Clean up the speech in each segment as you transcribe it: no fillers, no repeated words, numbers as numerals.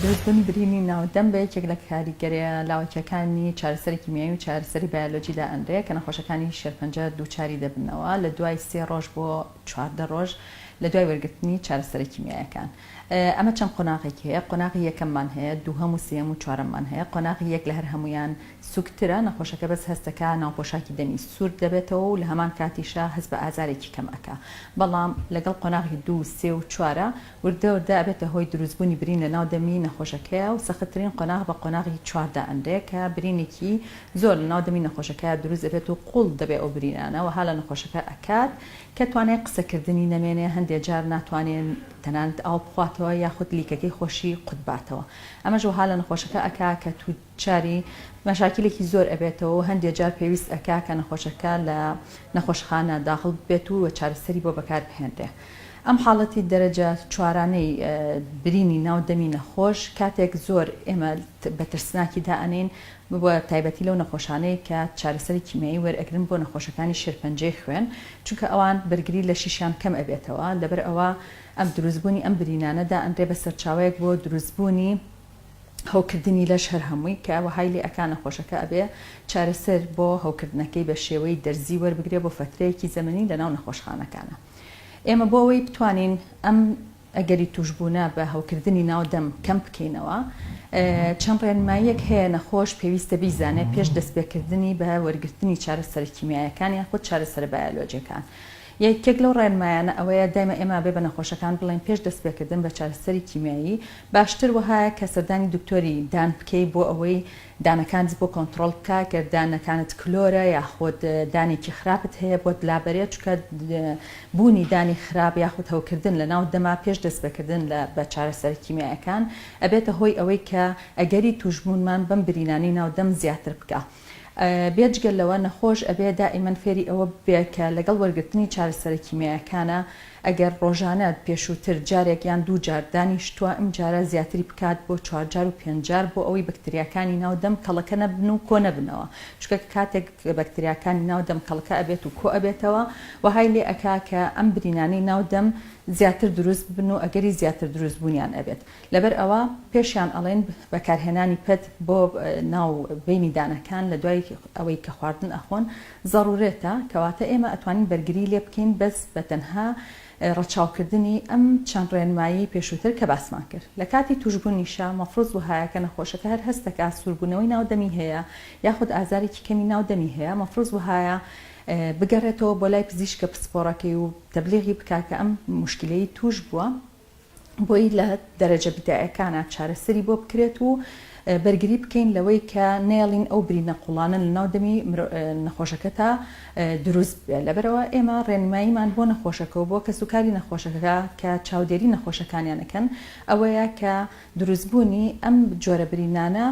دروستبوونی برینی ناودەم بە یەکێک لە کاریگەرییە لاوەکییەکانی چارەسەری کیمیایی و چارەسەری بایۆلۆجی دائەنرێ کە نەخۆشەکانی شێرپەنجە دووچاری دەبنەوە لە دوای سێ ڕۆژ بۆ 14 ڕۆژ لە دوای وەرگرتنی چارەسەرە کیمیایەکان. ئەمە چەند قۆناغێکی هەیە، قۆناغی یەکەممان هەیە، دووهەم و سێیەم و چوارەممان هەیە، قۆناغی یەک لە هەر هەموویان سوکترە، نەخۆشەکە بەس هەست ئەکا ناوپۆشاکی دەمی سوور دەبێتەوە و لە هەمان کاتیشا هەست بە ئازارێکی کەم ئەکا، بەڵام لەگەڵ قۆناغی دوو و سێ و چوارا وردە وردە ئەبێتە هۆی دروستبوونی برین لە ناو دەمی نەخۆشەکەیا و سەختترین قۆناغ بە قۆناغی چوار دائەنرێ کە برینێکی زۆر لە ناو دەمی نەخۆشەکەیا دروست ئەبێت و قوڵ دەبێ ئەو برینانە وەها لە نەخۆشەکە ئەکات کە توانای قسەکردنی نەمێنێ هەندێ جار ناتوانێ تەنانەت ئاو بخواتەوە یاخود لیکەکەی خۆشی قوتباتەوە ئەمەش وەها لە نەخۆشەکە ئەکا کە توچاری مەشاکیلێکی زۆر ئەبێتەوە و هەندێ جار پێویست ئەکا کە نەخۆشەکە لە نەخۆشخانە داخڵ ببێت و چارەسەری بۆ بەکار بهێنرێ. ئەم حاڵەتی دەرەجە چوارانەی برینی ناو دەمی نەخۆش کاتێک زۆر ئێمە بە ترسناکی دائەنێین بە تایبەتی لەو نەخۆشانەی کە چارەسەری کیمیایی وەرئەگرن بۆ نەخۆشەکانی شێرپەنجەی خوێن چونکە ئەوان بەرگری لەشیشیان کەم ئەبێتەوە لەبەر ئەوە ئەم دروستبوونی ئەم برینانە دائەنرێ بە سەرچاوەیەک بۆ دروستبوونی هەوکردنی لەش هەر هەمووی کە وەهای لێ ئەکا نەخۆشەکە ئەبێ چارەسەر بۆ هەوکردنەکەی بە شێوەی دەرزی وەربگرێ بۆ فەترەیەکی زەمەنی لەناو نەخۆشخانەکانا. ئێمە بۆ ئەوەی بتوانین ئەم ئەگەری تووشبوونە بە هەوکردنی ناو دەم کەم بکەینەوە چەند ڕێنماییەک هەیە نەخۆش پێویستە بیزانێت پێش دەستپێکردنی بە وەرگرتنی چارەسەرە کیمیایەکان یاخود چارەسەرە بایۆلۆجیەکان. یەکێک لەو ڕێنمایانە ئەوەیە دایمە ئێمە ئەبێ بە نەخۆشەکان بڵێین پێش دەستپێکردن بە چارەسەری کیمیایی باشتر وەهایە کە سەردانی دکتۆری دان بکەی بۆ ئەوەی دانەکانت بۆ کۆنتڕۆڵ بکا گەر دانەکانت کلۆرە یاخود دانێکی خراپت هەیە بۆت لابەرێ چونکە بوونی دانی خراپ یاخود هەوکردن لە ناو دەما پێش دەستپێکردن لە بە چارەسەرە کیمیایەکان ئەبێتە هۆی ئەوەی کە ئەگەری تووشبوونمان بەم برینانەی ناو دەم زیاتر بکا. بێجگە لەوە نەخۆش ئەبێ دائیمەن فێری ئەوە ببێ کە لەگەڵ وەرگرتنی چارەسەرە کیمیایەکانا ئەگەر ڕۆژانە پێشووتر جارێک یان دوو جار دانیشتووە ئمجارە زیاتری بکات بۆ چوارجار و پێنججار بۆ ئەوەی بەکتریاکانی ناو دەم کەڵەکە نەبن و کۆ نەبنەوە چونکە کاتێک بەکتریاکانی ناو دەم کەڵەکە ئەبێت و کۆ ئەبێتەوە وەهای لێ ئەکا کە ئەم برینانەی ناو دەم زیاتر دروست ببن و ئەگەری زیاتر دروست بوونیان ئەبێت. لەبەر ئەوە پێشیان ئەڵێن بەکارهێنانی پەت بۆ ناو بەینی دانەکان لە دوای ئەوەی کە خواردن ئەخۆن زەڕورێتە، کەواتە ئێمە ئەتوانین بەرگری لێ بکەین بەس بە تەنها ڕەچاوکردنی ئەم چەند ڕێنماییەی پێشووتر کە باسمان کرد. لە کاتی توشبوونیشا مەفروز وەهایە کە نەخۆشەکە هەر هەست دەکا سووربوونەوەی ناو دەمی هەیە یاخود ئازارێکی کەمی ناو دەمی هەیە مەفروز وەهایە بگەڕێتەوە بۆ لای پزیشکە پسپۆڕەکەی و تەبلیغی بکا کە ئەم موشکیلەی توش بووە. بۆی لە دەرەجە بیدایەکانا چارەسەری بۆ بکرێت و بەرگری بکەین لەوەی کە نەیەڵین ئەو برینە قوڵانە لە ناو دەمی نەخۆشەکەتا دروست ببێت لەبەرئەوە ئێمە ڕێنماییمان بۆ نەخۆشەکە و بۆ کەسوکاری نەخۆشەکە کە چاودێری نەخۆشەکانیان ئەکەن ئەوەیە کە دروستبوونی ئەم جۆرە برینانە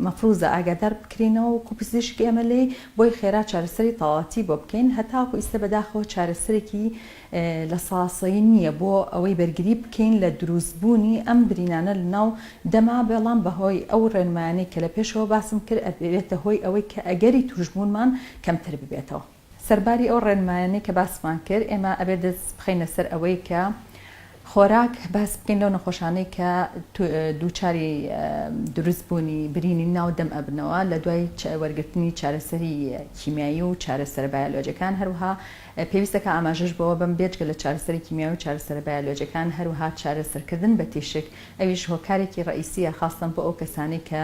مەفروزە ئاگادار بکرێنەوە وەکو پزیشک ئێمە لێی بۆی خێرا چارەسەری تەواوەتی بۆ بکەین هەتاکو ئیستە بەداخەوە چارەسەرێکی لە ساسەیی نییە بۆ ئەوەی بەرگری بکەین لە دروست بوونی ئەم برینانە لە ناو دەما بەڵام بە هۆی ئەو ڕێنمایانەی کە لە پێشەوە باسم کرد ئەبێتە هۆی ئەوەی کە ئەگەری توشبوونمان کەمتر ببێتەوە. سەرباری ئەو ڕێنمایانەی کە باسمان کرد ئێمە ئەبێت دەست بخەینە سەر ئەوەی کە خۆراک باس بکەین لەو نەخۆشانەی کە دووچاری دروست بوونی برینی ناو دەم ئەبنەوە لە دوای وەرگرتنی چارەسەری کیمیایی و چارەسەرە بایۆلۆجیەکان هەروەها پێویست دەکات ئاماژەش بەوە بەم بێجگە لە چارەسەری کیمیاوی و چارەسەرە بایۆلۆجیەکان هەروەها چارەسەرکردن بە تیشک ئەویش هۆکارێکی ڕەئیسیە خاستەن بۆ ئەو کەسانەی کە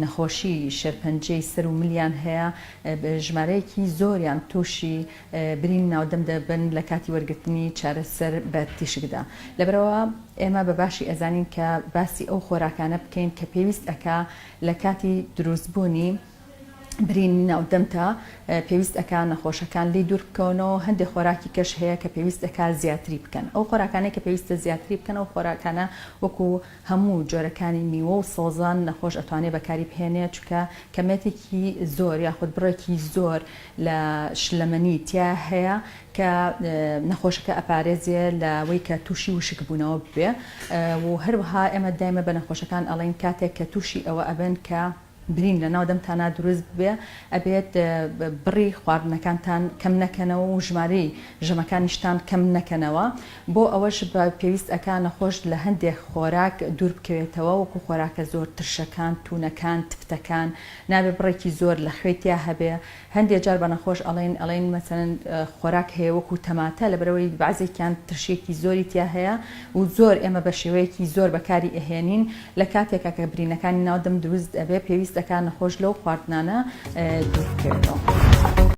نەخۆشی شێرپەنجەی سەر و ملیان هەیە ژمارەیەکی زۆریان تووشی برین ناودەم دەبن لە کاتی وەرگرتنی چارەسەر بە تیشکدا لەبەرئەوە ئێمە بە باشی ئەزانین کە باسی ئەو خۆراکانە بکەین کە پێویست ئەکا لە کاتی دروستبوونی برینی ناو دەمتا پێویست ئەکا نەخۆشەکان لێی دوور بکەونەوە، هەندێ خۆراکی کەش هەیە کە پێویست ئەکا زیاتری بکەن، ئەو خۆراکانەی کە پێویستە زیاتری بکەن ئەو خۆراکانە وەکو هەموو جۆرەکانی میوە و سەوزان نەخۆش ئەتوانێ بەکاری بهێنێ چونکە کەمێتێکی زۆر یاخود بڕێکی زۆر لە شلەمەنی تیا هەیە کە نەخۆشەکە ئەپارێزێ لەوەی کە تووشی وشکبوونەوە ببێ و هەروەها ئێمە دایمە بە نەخۆشەکان ئەڵێین کاتێک کە تووشی ئەوە ئەبن کە. برین لە ناو دەمتانا دروست ببێ ئەبێت بڕی خواردنەکانتان کەم نەکەنەوە و ژمارەی ژەمەکانیشتان کەم نەکەنەوە بۆ ئەوەش بە پێویست ئەکا نەخۆش لە هەندێک خۆراک دوور بکەوێتەوە وەکو خۆراکە زۆر ترشەکان تونەکان تفتەکان نابێ بڕێکی زۆر لە خوێی تیا هەبێ هەندێ جار بە نەخۆش ئەڵێین ئەڵێین مەسەلەن خۆراک هەیە وەکو تەماتە لەبەرئەوەی بەعزێکیان ترشیەکی زۆری تیا هەیە و زۆر ئێمە بە شێوەیەکی زۆر بەکاری ئەهێنین لە کاتێکا کە برینەکانی ناو دەم دروست ئەبێ پێویست ئەکا نەخۆش لەو خواردنانە دوور بکەوێتەوە.